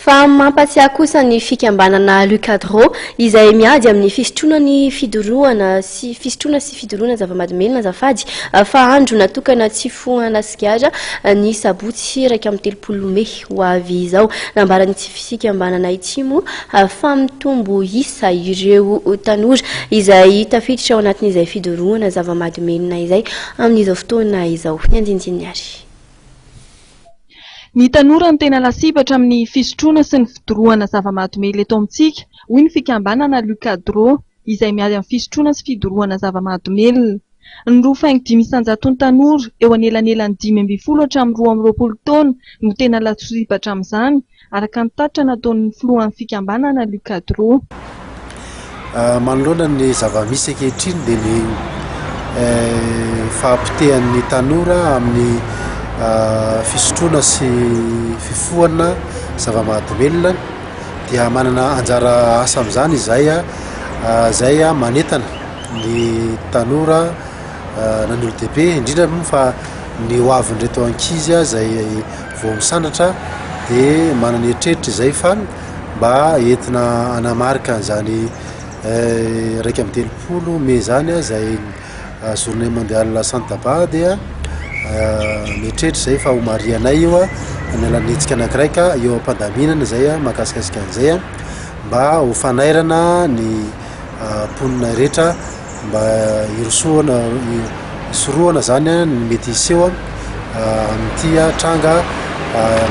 Fa mampatsiahy kosa ny fikambanana Lucadro izay miady amin'ny fisotroana ny fidorohana sy fisotroana sy fidorohana zava-mahadomelina azafady fa andro natokana tsy fohana sigara ny sabotsy 31 mey ho avy izao. Nambaran'ity fikambanana ity moa fa mitombo isa ireo tanora izay tafiditra ao anatin'izay fidorohana zava-mahadomelina izay amin'izao fotoana izao. Ny andinindininy ary. Ny tanora no tena lasibatra amin'ny fisotroana sy ny fidorohana zava-mahadomelina eto amintsika, hoy ny fikambanana Lucadro, izay miady amin'ny fisotroana sy fidorohana zava-mahadomelina. Ny 2.5 isan-jaton'ny tanora eo anelanelan'ny 15 hatramin'ny 22 taona no tena lasibatra amin'izany, araka ny tatitra nataon'ny filohan'ny fikambanana Lucadro. Manoloana ny zava-misy ankehitriny dia ny fahapotehan'ny tanora amin'ny fisotroana sy fifohana zava-mahadomelina dia manana anjara asa amin'izany izahay izay manentana ny tanora na ny olon-dehibe indrindra moa fa ny ho avin'ireto ankizy izay vao misandratra dia manana eritreritra izay fa mba entina hanamarika an'izany 31 mey izany izay journée mondiale sans tabac dia mieritreritra izay fa ho marihanay io amin'ny alalan'ny hetsika anankiray ka eo am-pandaminana izay mahakasikasika an'izay mba ho fanairana ny mponina rehetra mba hirosoana hisorohana zany ny mety hiseho amin'ity tranga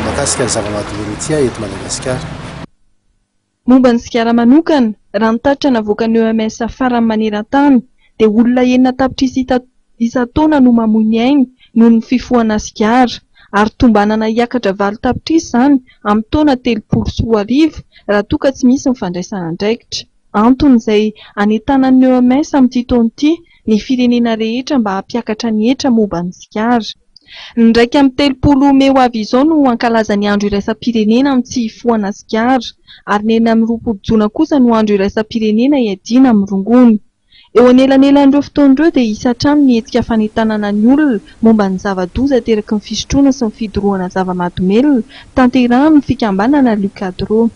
mahakasika ny zava-mahadomelina ity eto Madagasikara. Momba ny sigara manokana, raha ny tatitra navoakan'ny OMS farany maneran-tany, dia olona 6 tapitrisa isan-taona no mamoy ny ainy noho ny fifohana sigara, ary tombanana hiakatra 8 tapitrisa izany amin'ny taona 2030 raha toa ka tsy misy ny fandraisana andraikitra. Antony izay anentanan'ny OMS amin'ity taona ity ny firenena rehetra mba hampiakatra ny hetra momba ny sigara. Ny 31 mey ho avy izao no hankalaza ny andro iraisam-pirenena amin'ny tsy hifohana sigara ary ny 26 jona kosa no andro iraisam-pirenena hiadiana amin'ny rongony. Eo anelanelan'ireo fotoana ireo dia hisy hatrany ny hetsika fanentanana ny olona momba ny zava-doza ateraky ny fisotroana sy ny fidorohana zava-mahadomelina tanterahin'ny fikambanana Lucadro.